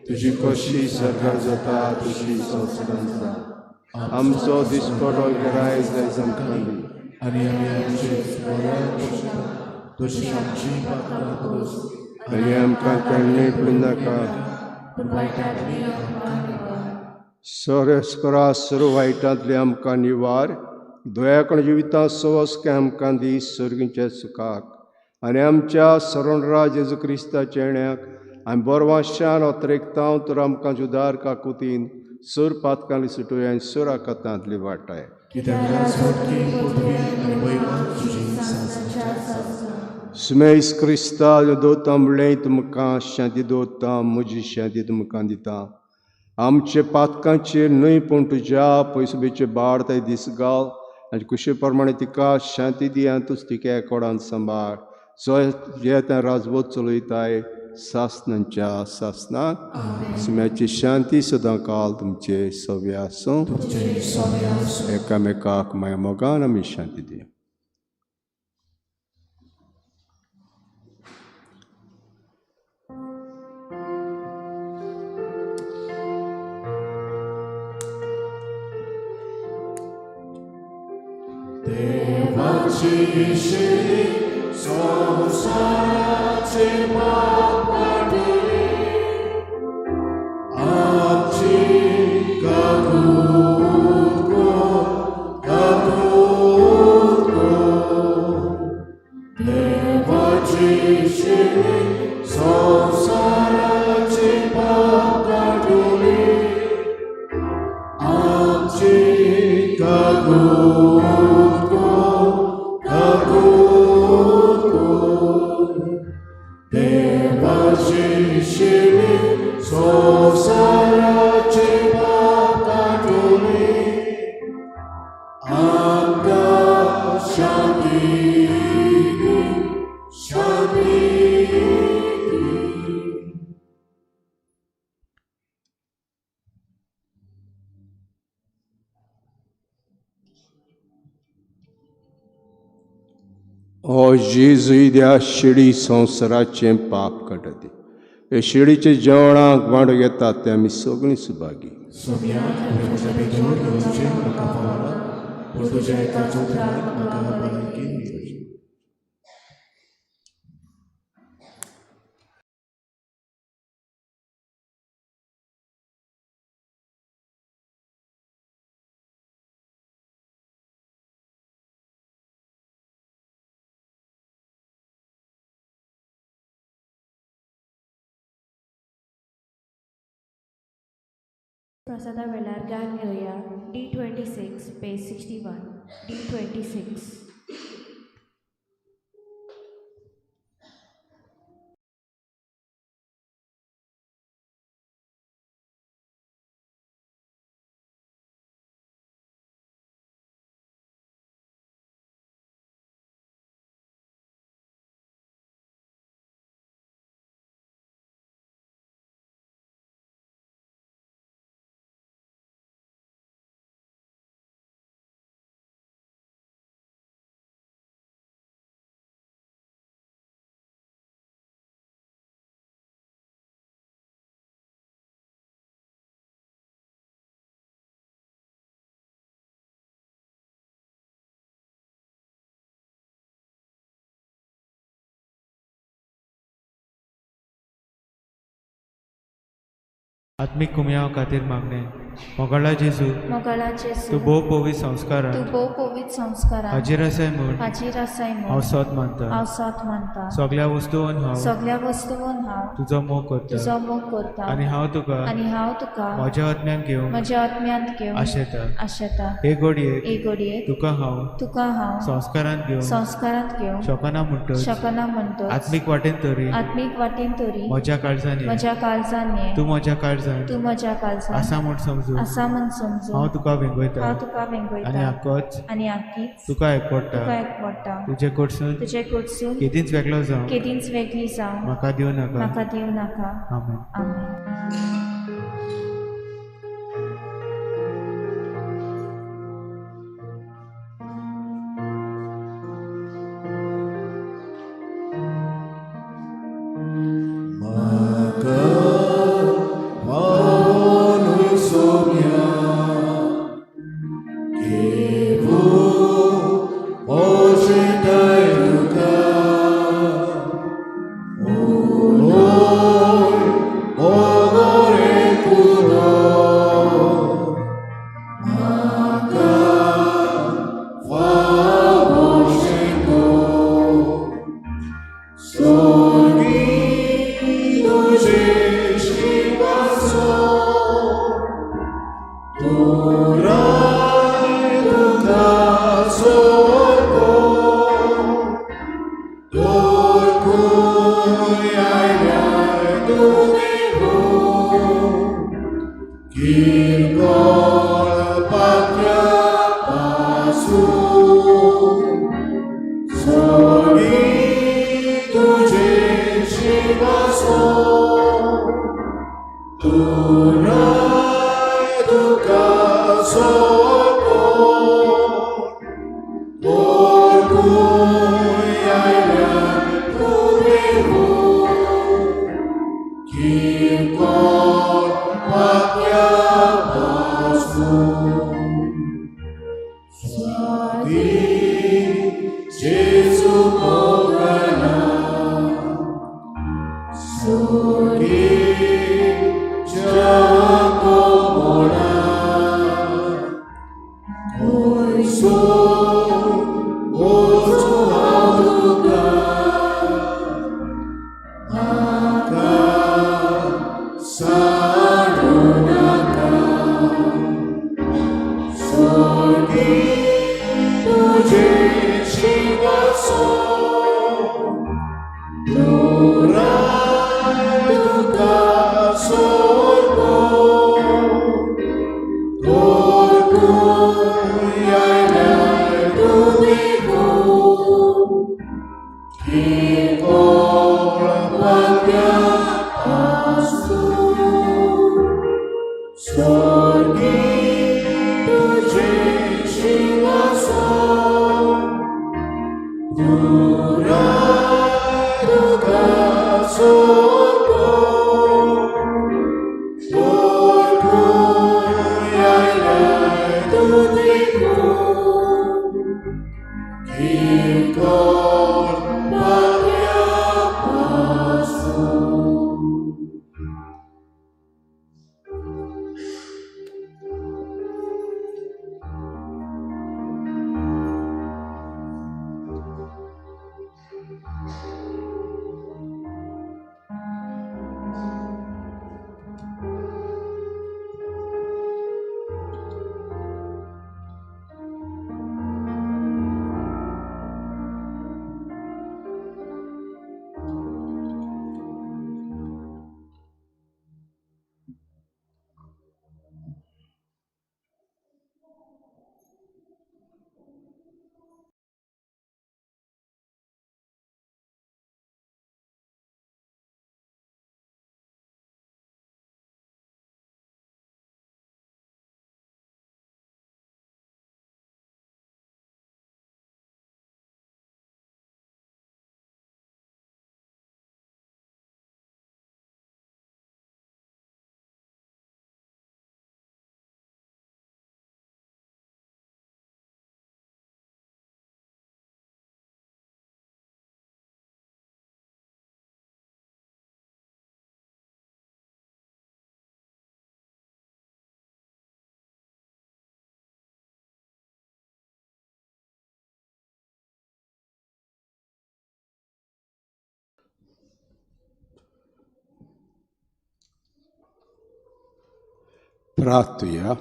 तुजी कशी सरकार जाता तुजी संवसारांत जावं. आमचो दिसपटो गिराय जायज आमकां दी आनी आमी आमचे तशी आमची पात्रां पुरोस आनी आमकां कळणी पडूं पूण वायटांतली आमकां निवार. सर्वेस्परा सर्व वायटांतली आमकां निवार, दयाकण जिविता सवस काय आमकां दी सर्गीच्या सुखाक आनी आमच्या सरणराज जेजू क्रिस्ताच्या येण्याक आमी बरवाशान अत्रेकतांव तर आमकां जुदार काकुतीन सोर पातकांली सुटोय आनी सोर आकातांतली वाटाय. कित्याक राजवटकी पदवी आनी वैभव तुजी सासणाची. सुमेस क्रिस्ता दोता म्हणलें तुमकां शांती दवरता, म्हजी शांती तुमकां दिता. आमचे पातकांचेर न्हय पूण तुज्या पयसुबेचे बाड ताय दीस घाल आनी कुशे प्रमाणे तिका शांती दी आनी तूं तिका एकोडान सांबाळ. जो जे त्या राजवत चलयताय सासनांच्या सासनाक. सुम्याची शांती सदां काल तुमचे सव्या आसूं. एकामेकाक माया मोगान आमी शांती दिया. देवाची शिरी संवसाराचे पाप काडली, आमची काकूत कर, काकूत कर. देवाची शिरी संवसाराचे पाप काडली, आमची काकूत कर, काकूत कर. देवाची शिरी संवसाराचे पाप काडली, आमकां शांती दी, शांती दी. ओ जेजू त्या शिडी संवसाराचें पाप काडटा, हे शिडीचे जेवणाक वांटो घेतात ते आमी सगळीं सुभागी. सोम्या, तुवें म्हज्या भितर येवचें म्हाका फावना, पूण तुज्या एकाच उतरान म्हाका भलायकी मेळची. प्रसादा वेळार गान घेवया. D26 page 61. D26. आत्मीक कुमयाव खातीर मागणें. मोगाळा जेजू, मोगाळा जेजू, तूं भोव पवित्र संस्कारान, तूं भोव पवित्र संस्कारान हाजीर आसाय म्हूण, हाजीर आसाय म्हूण हांव सोद मानता, हांव सोद मानता. सगळ्या वस्तून हांव, सगळ्या वस्तून हांव तुजो मोग करता, तुजो मोग करता. आनी हांव तुका, आनी हांव तुका म्हज्या आत्म्यान घेवंक, म्हज्या आत्म्यांत घेवंक आशेता, आशेता. हे घडयेक, हे घडयेक तुका हांव, तुका हांव संस्कारांत घेवंक, संस्कारांत घेवंक शकना म्हणटच, शकना म्हणटच, आत्मीक वाटेन तरी, आत्मीक वाटेन तरी म्हज्या काळजान ये, म्हज्या काळजान ये, तूं म्हज्या काळजान, तूं म्हज्या काळजान आसा म्हूण समजून, आसा म्हूण समजून, हांव तुका वेंगयता, हांव तुका वेंगयता, आनी आकोच, आनी आकीच तुका एकवडटा, तुका एकवडटा. तुजे कडसून, तुजे कडसून केदींच वेगळो जावं, केदींच वेगळी जावं म्हाका दिवं नाका, म्हाका दिवं नाका. आमेन. आमेन. म्हाका पावोनूय सोम्या, घेवूं पोशेताय तुका, उलोय मोगोरे पुरो, म्हाका फावोशें तूं. प्रार्थुया.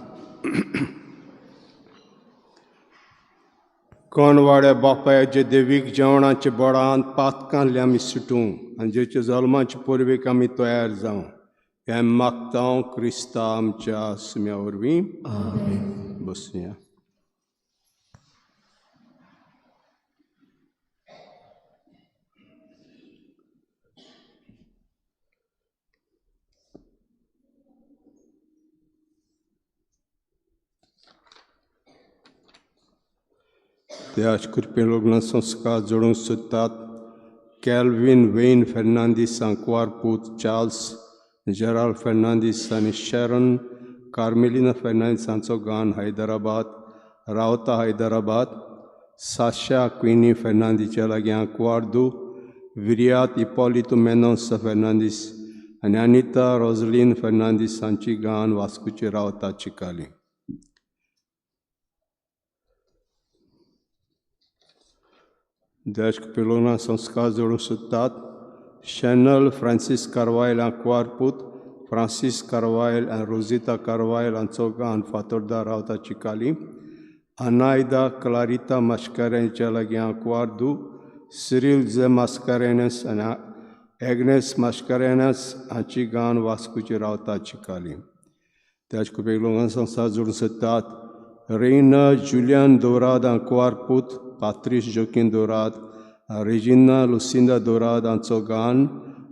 कोणवाड्या बापायाचे देवीक जेवणाचे बोडांत पातकांतले आमी सुटूं आनी जेच्या जल्माचे पुर्वेक आमी तयार जावं हें मागता क्रिस्ता आमच्या सुम्या वरवीं. बसुया. त्याच कृपे लग्न संस्कार जोडूंक सोदतात कॅल्विन वेन फेर्नांदीस आंकवार पूत चार्ल्स जेराल्ड फेर्नांदीस आनी शॅरन कार्मेलिना फेर्नांदीस हांचो गान हैदराबाद रावता हैदराबाद. साशा क्विनी फेर्नांदीच्या लागीं आंकवार दू विर्यात इपॉलितो मेनोन्सा फेर्नांदीस आनी अनिता रोजलीन फेर्नांदीस हांची गान वास्कोची रावता चिकाली. देश पिलोना संस्कार जोडूंक सोदतात शॅनल फ्रांसीस कार्वायल आंकवार पूत फ्रांसीस कार्वायल आनी रोजिता कार्वायल हांचो गान फातोर्दा रावता चिकाली अनायदा क्लारिता मास्कारेन्हाच्या लागीं आंकवार धूव सिरील जे मास्कारेनस आनी एग्नेस मास्कारेनस हांची गान वास्कोची रावता चिकाली. त्याच खुबे लोकां संस्था जोडून सोदतात रेना जुलियन दोराद आंकवार पूत पात्रीस जोकीन दोराद रेजिना लुसिंदा दोराद हांचो गान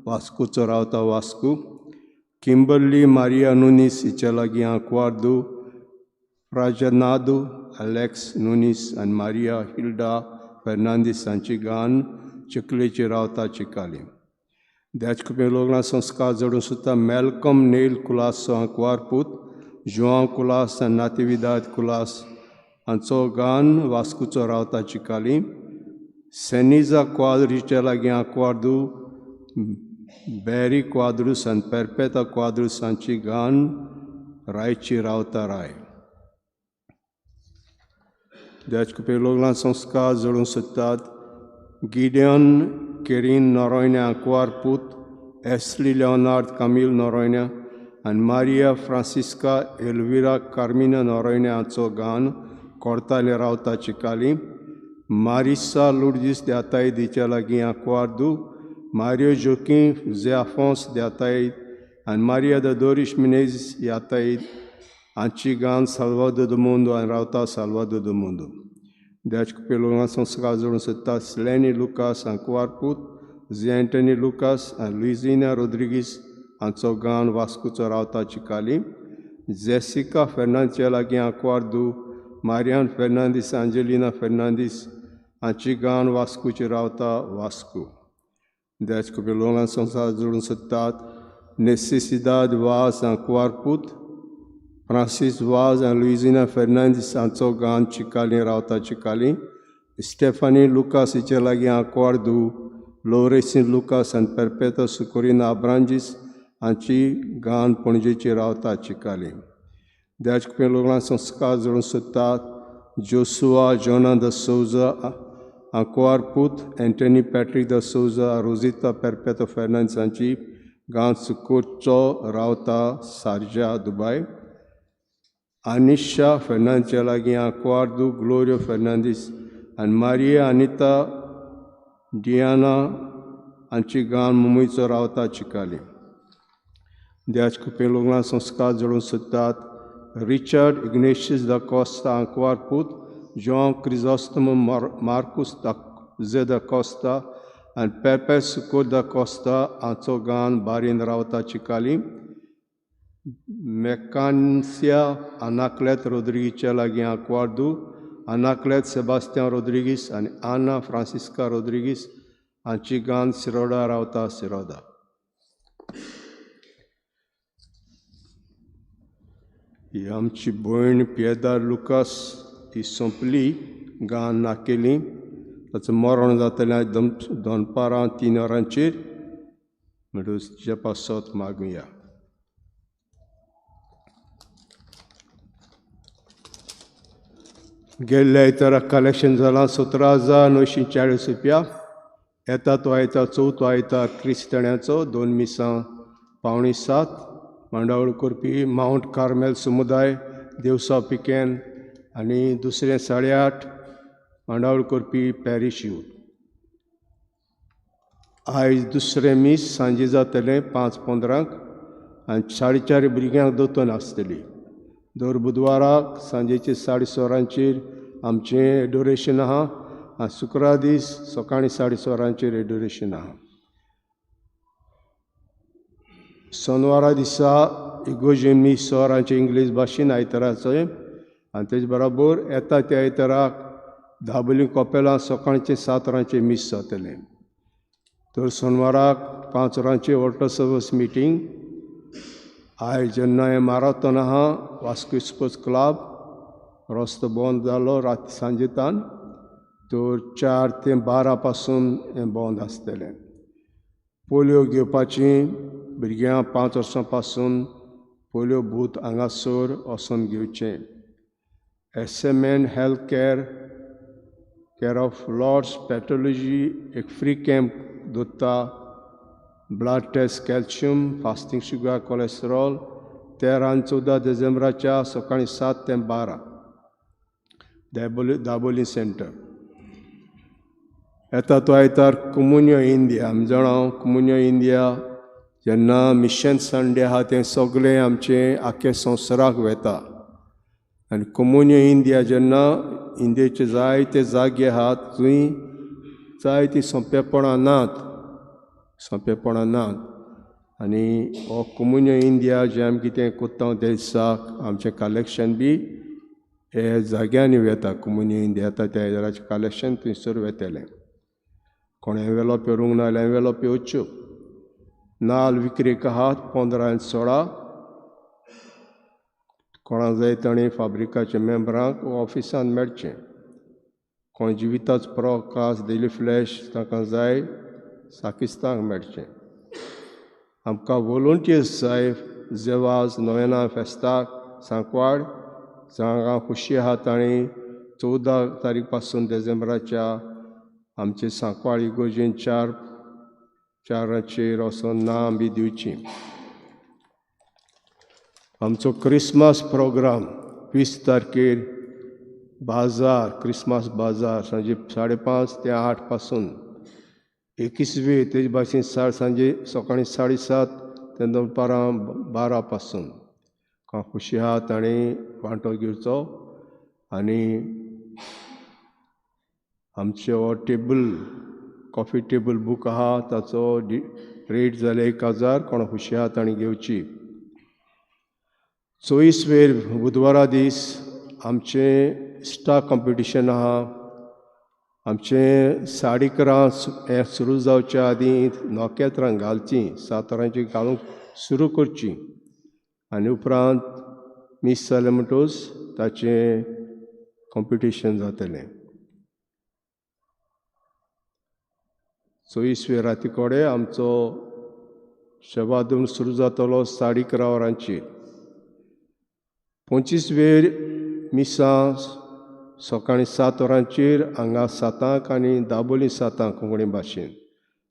वास्कोचो रावता वास्को किंबर्ली मारिया नुनीस हिच्या लागीं आंकवार धूव प्राजनादू अलेक्स नुनीस आनी मारिया हिल्डा फेर्नांदीस हांची गान चिखलेची रावता चिकाली. त्याच खुबे लोकां संस्कार जोडून सुद्दां मेलकम नेल कुलासचो आंकवार पूत जुआंव कुलास आनी नातिविदाद कुलास हांचो गान वास्कोचो रावता चिकाली सेनिजा क्वाद्रीच्या लागीं आंकवार धूव बॅरी क्वाद्रूस आनी पेरपेता क्वाद्रूस हांची गान रायची रावता राय. त्याच खुबे लोकां संस्कार जोडून सोदतात गिडियन केरीन नोरोयण्या आंकवार पूत एस्ली लिओनार्ड कामील नोरोयण्या आनी मारिया फ्रांसिस्का एल्विरा कार्मिना नोरोयण्या हांचो गान कोर्ताले रावता चिकाली मारिसा लुर्दीस द्याताईद हिच्या लागीं आंकवार धूव मारियो जोकीं जे आफोंस द्याताईद आनी मारिया the Doris Menezes याताईद हांची गान साल्वादो दो मुंदो आनी रावता साल्वादो दो मुंदो. त्याच खुबे लोकां संस्कार जोडून सोदता स्लॅनी लुकास आंकवार पूत जे एंटनी लुकास आनी लुइजिना रोद्रिगीस हांचो गान वास्कोचो रावता चिकाली जेसिका फेर्नांदीसच्या लागीं आंकवार धूव मारियान फेर्नांदीस आंजेलिना फेर्नांदीस हांची गान वास्कोची रावता वास्को. त्याच खुबे लोकां संस्कार जोडून सोदतात नेसेसिदाद वाज आंकवार पूत फ्रांसीस वाज आनी लुइजिना फेर्नांदीस हांचो गान चिकाली रावता चिकाली स्टेफानी लुकास हिचे लागीं आंकवार धूव लोरेसीन लुकास आनी पेरपेता सुकोरिना आब्रांजीस हांची गान पणजेची रावता चिकाली. त्याच खुबे लोकां संस्कार जोडून सोदतात जोसुआ जोना the Souza आंकवार पूत Anthony Patrick the Souza Rosita Perpeto Fernandes हांची गान सुकोरचो रावता सार्जा दुबाय आनिशा फेर्नांदीसच्या लागीं आंकवार धूव ग्लोरियो फेर्नांदीस आनी मारिया अनिता डियाना हांची गान मुंबयचो रावता चिकाली. त्याच खुबे लोकां संस्कार जोडून सोदतात रिचर्ड इग्नेशियस the Costa आंकवार पूत जॉन क्रिजोस्तम मार्कुस जे the Costa आनी पेपे सुकोर the Costa हांचो गान बारीन रावता चिकाली मेकान्सिया अनाक्लेत रोद्रिगीसच्या लागीं आंकवार धूव अनाक्लेत सेबास्तियांव रोद्रिगीस आनी आना फ्रांसिस्का रोद्रिगीस हांची गान सिरोडा रावता सिरोडा. ही आमची भयण पियेदार लुकास ही सोंपली गान ना केली ताचो मरण जातलें दनपारां 3 वरांचेर म्हणटकच तिच्या पासत मागुया. गेल्ल्या आयतारा कलेक्शन जालां 17,940 रुपया. येता तो आयतार चवथो आयतार क्रिस्ताण्याचो 2 मिसां 6:45 मांडावळ करपी मावंट कार्मेल समुदाय देवसा पिकेन आनी दुसरें 8:30 मांडावळ करपी पॅरीश यूथ. आयज दुसरें मीस सांजे जातलें 5:15 आनी 4:30 भुरग्यांक दोतोन आसतली. दर बुधवाराक सांजेचे 6:30 वरांचेर आमचें एडोरेशन आहा आनी शुक्रार दीस सकाळीं 6:30 वरांचेर एडोरेशन आहा. सोनवारा दिसा इगोजे मीस 6 वरांचेर इंग्लीश भाशेन आयताराचो आनी तेजे बराबर येता त्या आयताराक दाबोली कोपेलां सकाळचें 7 वरांचेर मीस जातलें. तर सोनवाराक 5 वरांचेर वॉटर सर्वीस मिटींग. आयज जेन्ना हें माराथॉन आहा वास्को स्पोर्ट्स क्लब रस्तो बंद जालो रात सांजेतान तर 4 ते 12 पासून हें बंद आसतलें. पोलियो घेवपाची भुरग्यांक 5 वर्सां पासून पोलियो बूथ हांगासर वचोन घेवचें. SMN health care care of Lords pathology एक फ्री कॅम्प दवरता Blood test calcium fasting sugar cholesterol 13 आनी 14 डिसेंबराच्या सकाळीं 7 ते 12 दाबोली सेंटर. येता तो आयतार कोमुनियो इंडिया. आमी जाणा कोमुनियो इंडिया जेन्ना मिशन संडे आहा तें सगळें आमचें आख्खे संवसाराक वेता आनी कोमुनियो इंडिया जेन्ना इंडियेचे जायते जागे आहात थंय जायतीं सोंपेपणां नात आनी हो कोमुनियो इंडिया जें आमी कितें कोत्ता त्या दिसाक आमचें कलेक्शन बी हे जाग्यांनी वेता. कोमुनियो इंडिया येता त्या आयताराचें कलेक्शन थंयसर वेतलें. कोण एनवेलोप येवंक ना जाल्यार एनवेलोप येवच्यो. नाल विक्रेक आहात 15 आनी 16. कोणाक जाय ताणें फाब्रिकाच्या मेंबरांक ऑफिसान मेळचें. कोण जिविताचो प्रकाश डेली फ्लॅश तांकां जाय साकिस्तांक मेळचें. आमकां वॉलंटियर्स जाय जेवाज नोवेना फेस्ताक सांकवाड जांकां खुशी आहा ताणें 14 तारीख पासून डिसेंबराच्या आमचे सांकवाळ इगोर्जेन 4-4 वचोन नांव बी दिवची. आमचो क्रिसमस प्रोग्राम 20 तारखेर बाजार क्रिसमस बाजार सांजे 5:30 ते 8 पासून 21 वे तेज भाशेन सांजे सकाळीं 7:30 ते दनपारां 12 पासून. खुशी आहा ताणें वांटो घेवचो आनी आमचो हो टेबल कॉफी टेबल बूक आहा ताचो रेट जाले 1000. कोण खुशी आहा ताणें घेवची. 24 वेर बुधवारा दीस आमचें स्टार कॉम्पिटिशन आहा. आमचें 11:30 हें सुरू जावच्या आदीं नखेत्रां घालचीं 7 वरांचेर घालूंक सुरू करचीं आनी उपरांत मीस जालें म्हणटकूच ताचें कॉम्पिटिशन जातलें. 24 वे राती कडेन आमचो शेवादून सुरू जातलो 11:30 वरांचेर. 25 वेर मिसां सकाळीं 7 वरांचेर हांगा 7 आनी दाबोली 7 कोंकणी भाशेन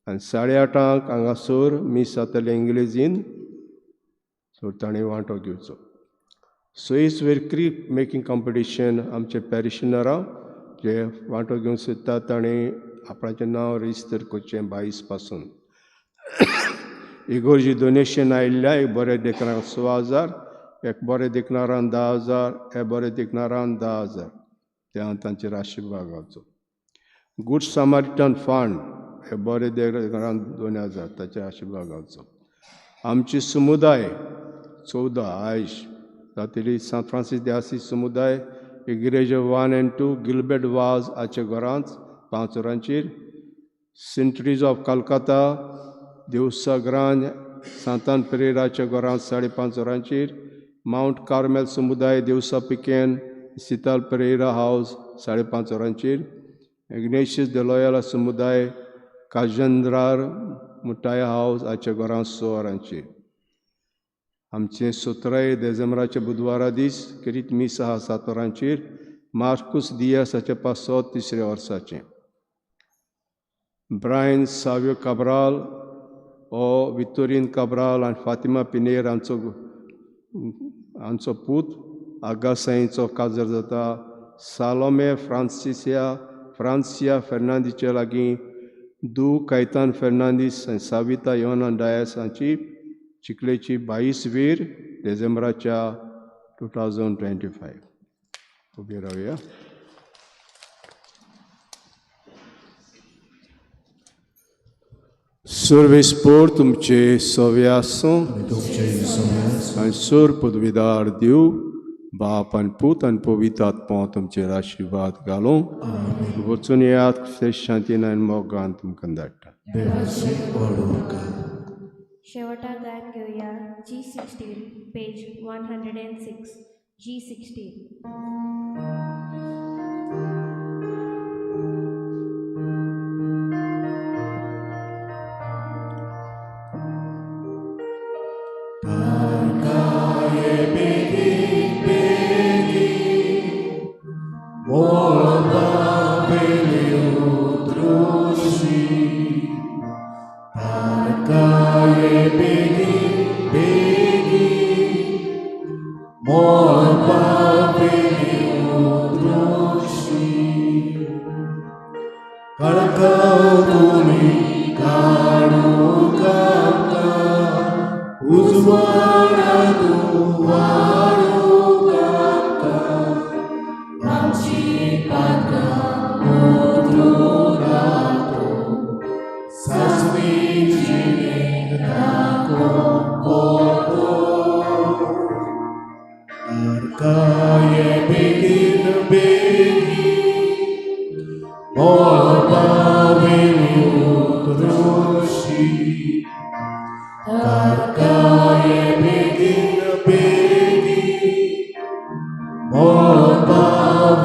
आनी 8:30 हांगासर मीस जातलें इंग्लेजीन. सो ताणें वांटो घेवचो. 26 वेर क्रीप मेकींग कॉम्पिटिशन आमचे पॅरिशनरां जे वांटो घेवंक सोदता ताणें आपणाचें नांव रजिस्टर करचें 22 पासून. इगोर्जी डोनेशन आयिल्ल्या एक बरें देखणाक 6,000, एक बरें देखणारान 10,000, एक बरें देखणारान 10,000 त्या तांचेर आशिर्वाद गावचो. गुड सामारिटन फंड हे बरें देखणारान 2,000 ताचेर आशिर्वाद गावचो. आमची समुदाय 14 आयज जातली सांत फ्रांसीस दे आसीस समुदाय इग्रेज 1 आनी 2 गिलबर्ट वाज हाच्या घरांत 5 वरांचेर. सेंट ऑफ कलकत्ता देवसा ग्रांज सांतान पेरेराच्या घरांत 5:30 वरांचेर. मावंट कार्मेल समुदाय देवसा पिकेन सिताल पेरेरा हावज 5:30 वरांचेर. इग्नेशियस the Loyola समुदाय काजंद्रार मुटाया हावज हाच्या घरांत 6 वरांचेर. आमचें 17 डिसेंबराच्या बुधवारा दीस खेरीत मीस आहा 7 वरांचेर मार्कूस दियास हाच्या पासत 3ऱ्या वर्साचें. ब्रायन साव्यो काब्राल हो वितोरीन काब्राल आनी फातिमा पिनेर हांचो पूत आगासाईचो काजर जाता. सालोमे फ्रांसिया फेर्नांदीचे लागीं दू कायतान फेर्नांदीस आनी साविता योना डायस हांची चिखलेची 22 वीर डिसेंबराच्या 2025. उबी रावया. सर्वेस्पोर तुमचे सवे आसूं आनी सोर पदवीदार दिव बाप आनी पूत आनी पवित्र आत्मो तुमचेर आशिर्वाद घालूं. वचून येयात शांतीन आनी मोगान तुमकां धाडटा. शेवटा गायन घेवया G16 page 106 G16. Mora तारकाये बेगीन बेगीन मोळबावेली उतरूशी कळकव तुमी काडूंक आमकां उजवाडांतु वाडूंक आमकां आमची पातकां उतरूं दाखो सासवी जिणेक दाखोवंक पोतो तारकाये बेगीन बेगीन मोळबावेली उतरूशी तारकाये बेगीन बेगीन मोळबावेली